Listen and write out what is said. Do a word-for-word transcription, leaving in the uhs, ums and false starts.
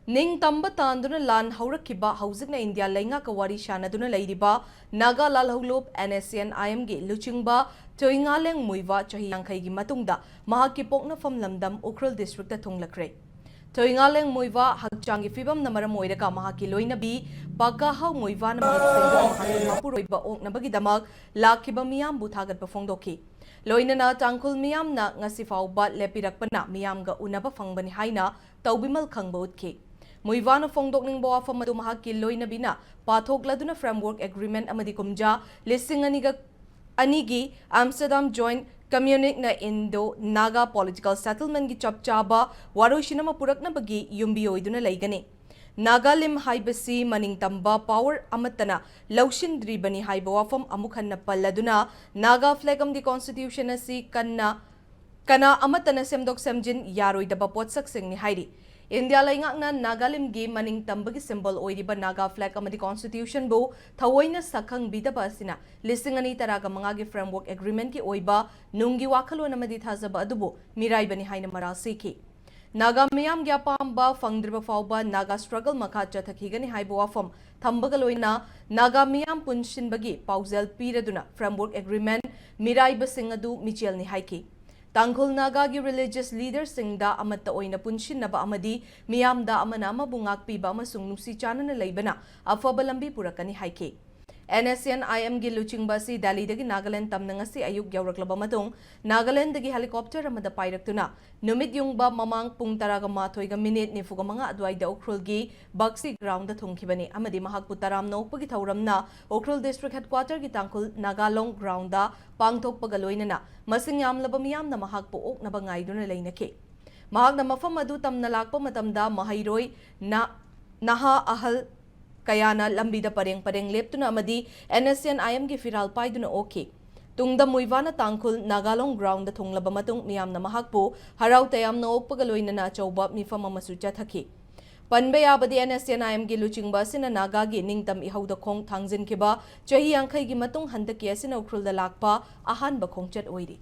ꯅꯤꯡꯇꯝꯕ ꯇꯥꯟꯗꯨꯅ ꯂꯥꯟ ꯍꯧꯔꯛꯈꯤꯕ, ꯍꯧꯖꯤꯛꯅ ꯏꯟꯗꯤꯌꯥ ꯂꯩꯉꯥꯛꯀ ꯋꯥꯔꯤ ꯁꯥꯅꯗꯨꯅ ꯂꯩꯔꯤꯕ ꯅꯥꯒꯥ ꯂꯥꯜꯍꯧꯂꯨꯞ NSCN-IM-ꯒꯤ ꯂꯨꯆꯤꯡꯕ ꯆꯣꯏꯉꯥꯂꯦꯡ ꯃꯨꯏꯋꯥ ꯆꯍꯤ ꯌꯥꯡꯈꯩꯒꯤ ꯃꯇꯨꯡꯗ ꯃꯍꯥꯛꯀꯤ ꯄꯣꯛꯅꯐꯝ ꯂꯝꯗꯝ ꯎꯈ꯭ꯔꯨꯜ district-ꯇ ꯊꯨꯡꯂꯈ꯭ꯔꯦ꯫ ꯆꯣꯏꯉꯥꯂꯦꯡ ꯃꯨꯏꯋꯥ ꯍꯛꯆꯥꯡꯒꯤ ꯐꯤꯕꯝꯅ ꯃꯔꯝ ꯑꯣꯏꯔꯒ ꯃꯍꯥꯛꯀꯤ ꯂꯣꯏꯅꯕꯤ ꯄꯥꯀꯥꯍꯥꯎ ꯃꯨꯏꯋꯥꯅ ꯃꯍꯦꯞ ꯁꯤꯡꯗꯨꯅ ꯃꯍꯥꯛꯀꯤ ꯃꯄꯨꯔꯣꯏꯕ ꯑꯣꯛꯅꯕꯒꯤꯗꯃꯛ ꯂꯥꯛꯈꯤꯕ ꯃꯤꯌꯥꯝꯕꯨ ꯊꯥꯒꯠꯄ ꯐꯣꯡꯗꯣꯛꯈꯤ꯫ ꯂꯣꯏꯅꯅ ꯇꯥꯡꯈꯨꯜ ꯃꯤꯌꯥꯝꯅ ꯉꯁꯤ ꯐꯥꯎꯕ ꯂꯦꯞꯄꯤꯔꯛꯄꯅ ꯃꯤꯌꯥꯝꯒ ꯎꯅꯕ ꯐꯪꯕꯅꯤ ꯍꯥꯏꯅ ꯇꯧꯕꯤꯃꯜ ꯈꯪꯕ ꯎꯠꯈꯤ꯫ ꯃꯨꯏꯋꯥꯅ ꯐꯣꯡꯗꯣꯛꯅꯤꯡꯕ ꯋꯥꯐꯝ ꯑꯗꯨ ꯃꯍꯥꯛꯀꯤ ꯂꯣꯏꯅꯕꯤꯅ ꯄꯥꯊꯣꯛꯂꯗꯨꯅ framework agreement ꯑꯃꯗꯤ ꯀꯨꯝꯖꯥ ꯂꯤꯁꯤꯡ ꯑꯅꯤꯒ ꯑꯅꯤꯒꯤ Amsterdam Joint Communiqueꯅ Indo-Naga political settlementꯀꯤ ꯆꯞ ꯆꯥꯕ ꯋꯥꯔꯣꯏꯁꯤꯟ ꯑꯃ ꯄꯨꯔꯛꯅꯕꯒꯤ ꯌꯨꯝꯕꯤ ꯑꯣꯏꯗꯨꯅ ꯂꯩꯒꯅꯤ꯫ ꯅꯥꯒꯥꯂꯤꯝ ꯍꯥꯏꯕꯁꯤ ꯃꯅꯤꯡꯇꯝꯕ power ꯑꯃꯠꯇꯅ ꯂꯧꯁꯤꯟꯗ꯭ꯔꯤꯕꯅꯤ ꯍꯥꯏꯕ ꯋꯥꯐꯝ ꯑꯃꯨꯛ ꯍꯟꯅ ꯄꯜꯂꯗꯨꯅ, ꯅꯥꯒꯥ flag ꯑꯃꯗꯤ constitution ꯑꯁꯤ ꯀꯟꯅ ꯀꯅꯥ ꯑꯃꯠꯇꯅ ꯁꯦꯝꯗꯣꯛ ꯁꯦꯝꯖꯤꯟ ꯌꯥꯔꯣꯏꯗꯕ ꯄꯣꯠꯁꯛꯁꯤꯡꯅꯤ ꯍꯥꯏꯔꯤ꯫ ꯏꯟꯗꯤꯌꯥ ꯂꯩꯉꯥꯛꯅ ꯅꯥꯒꯥꯂꯤꯝꯒꯤ ꯃꯅꯤꯡ ꯇꯝꯕꯒꯤ symbol ꯑꯣꯏꯔꯤꯕ ꯅꯥꯒꯥ flag ꯑꯃꯗꯤ constitutionꯕꯨ ꯊꯑꯣꯏꯅ ꯁꯛꯈꯪꯕꯤꯗꯕ ꯑꯁꯤꯅ ꯂꯤꯁꯤꯡ ꯑꯅꯤ ꯇꯔꯥꯒ ꯃꯉꯥꯒꯤ framework agreementꯀꯤ ꯑꯣꯏꯕ ꯅꯨꯡꯒꯤ ꯋꯥꯈꯜꯂꯣꯟ ꯑꯃꯗꯤ ꯊꯥꯖꯕ ꯑꯗꯨꯕꯨ ꯃꯤꯔꯥꯏꯕꯅꯤ ꯍꯥꯏꯅ ꯃꯔꯥꯜ ꯁꯤꯈꯤ꯫ ꯅꯥꯒꯥ ꯃꯤꯌꯥꯝꯒꯤ ꯑꯄꯥꯝꯕ ꯐꯪꯗ꯭ꯔꯤꯕ ꯐꯥꯎꯕ ꯅꯥꯒꯥ struggle ꯃꯈꯥ ꯆꯠꯊꯈꯤꯒꯅꯤ ꯍꯥꯏꯕ ꯋꯥꯐꯝ ꯊꯝꯕꯒ ꯂꯣꯏꯅꯅ ꯅꯥꯒꯥ ꯃꯤꯌꯥꯝ ꯄꯨꯟꯁꯤꯟꯕꯒꯤ ꯄꯥꯎꯖꯦꯜ ꯄꯤꯔꯗꯨꯅ framework agreement ꯃꯤꯔꯥꯏꯕꯁꯤꯡ ꯑꯗꯨ ꯃꯤꯆꯦꯜꯅꯤ ꯍꯥꯏꯈꯤ꯫ ꯇꯥꯡꯈꯨꯜ ꯅꯥꯒꯥꯒꯤ religious leaderꯁꯤꯡꯗ ꯑꯃꯠꯇ ꯑꯣꯏꯅ ꯄꯨꯟꯁꯤꯟꯅꯕ ꯑꯃꯗꯤ ꯃꯤꯌꯥꯝꯗ ꯑꯃꯅ ꯑꯃꯕꯨ ꯉꯥꯛꯄꯤꯕ ꯑꯃꯁꯨꯡ ꯅꯨꯡꯁꯤ ꯆꯥꯟꯅꯅ ꯂꯩꯕꯅ ꯑꯐꯕ ꯂꯝꯕꯤ ꯄꯨꯔꯛꯀꯅꯤ ꯍꯥꯏꯈꯤ꯫ NSCN-IMꯒꯤ ꯂꯨꯆꯤꯡꯕ ꯑꯁꯤ ꯗꯦꯜꯂꯤꯗꯒꯤ ꯅꯥꯒꯥꯂꯦꯟ ꯇꯝꯅ ꯉꯁꯤ ꯑꯌꯨꯛ ꯌꯧꯔꯛꯂꯕ ꯃꯇꯨꯡ, ꯅꯥꯒꯥꯂꯦꯟꯗꯒꯤ helicopter ꯑꯃꯗ ꯄꯥꯏꯔꯛꯇꯨꯅ ꯅꯨꯃꯤꯠ ꯌꯨꯡꯕ ꯃꯃꯥꯡ ꯄꯨꯡ ꯇꯔꯥꯒ ꯃꯥꯊꯣꯏꯒ minute ꯅꯤꯐꯨꯒ ꯃꯉꯥ ꯑꯗꯨꯋꯥꯏꯗ ꯎꯈ꯭ꯔꯨꯜꯒꯤ ꯕꯛꯁꯤ groundꯗ ꯊꯨꯡꯈꯤꯕꯅꯤ ꯑꯃꯗꯤ ꯃꯍꯥꯛꯄꯨ ꯇꯔꯥꯝꯅ ꯑꯣꯛꯄꯒꯤ ꯊꯧꯔꯝꯅ ꯎꯈ꯭ꯔꯨꯜ district headquarterꯒꯤ ꯇꯥꯡꯈꯨꯜ ꯅꯥꯒꯥꯂꯣꯡ groundꯗ ꯄꯥꯡꯊꯣꯛꯄꯒ ꯂꯣꯏꯅꯅ ꯃꯁꯤꯡ ꯌꯥꯝꯂꯕ ꯃꯤꯌꯥꯝꯅ ꯃꯍꯥꯛꯄꯨ ꯑꯣꯛꯅꯕ ꯉꯥꯏꯗꯨꯅ ꯂꯩꯅꯈꯤ꯫ ꯃꯍꯥꯛꯅ ꯃꯐꯝ ꯑꯗꯨ ꯇꯝꯅ ꯂꯥꯛꯄ ꯃꯇꯝꯗ ꯃꯍꯩꯔꯣꯏ, ꯅ-, ꯅꯍꯥ ꯑꯍꯜ ꯀꯌꯥꯅ ꯂꯝꯕꯤꯗ ꯄꯔꯦꯡ ꯄꯔꯦꯡ ꯂꯦꯞꯇꯨꯅ ꯑꯃꯗꯤ NSCN-IMꯒꯤ ꯐꯤꯔꯥꯜ ꯄꯥꯏꯗꯨꯅ ꯑꯣꯛꯈꯤ꯫ ꯇꯨꯡꯗ ꯃꯨꯏꯋꯥꯅ ꯇꯥꯡꯈꯨꯜ ꯅꯥꯒꯥꯂꯣꯡ groundꯗ ꯊꯨꯡꯂꯕ ꯃꯇꯨꯡ ꯃꯤꯌꯥꯝꯅ ꯃꯍꯥꯛꯄꯨ ꯍꯔꯥꯎ ꯇꯌꯥꯝꯅ ꯑꯣꯛꯄꯒ ꯂꯣꯏꯅꯅ ꯑꯆꯧꯕ ꯃꯤꯐꯝ ꯑꯃꯁꯨ ꯆꯠꯊꯈꯤ꯫ ꯄꯟꯕ ꯌꯥꯕꯗꯤ, NSCN-IMꯒꯤ ꯂꯨꯆꯤꯡꯕ ꯑꯁꯤꯅ ꯅꯥꯒꯥꯒꯤ ꯅꯤꯡꯇꯝ ꯏꯍꯧꯗ ꯈꯣꯡ ꯊꯥꯡꯖꯤꯟꯈꯤꯕ ꯆꯍꯤ ꯌꯥꯡꯈꯩꯒꯤ ꯃꯇꯨꯡ ꯍꯟꯗꯛꯀꯤ ꯑꯁꯤꯅ ꯎꯈ꯭ꯔꯨꯜꯗ ꯂꯥꯛꯄ ꯑꯍꯥꯟꯕ ꯈꯣꯡꯆꯠ ꯑꯣꯏꯔꯤ꯫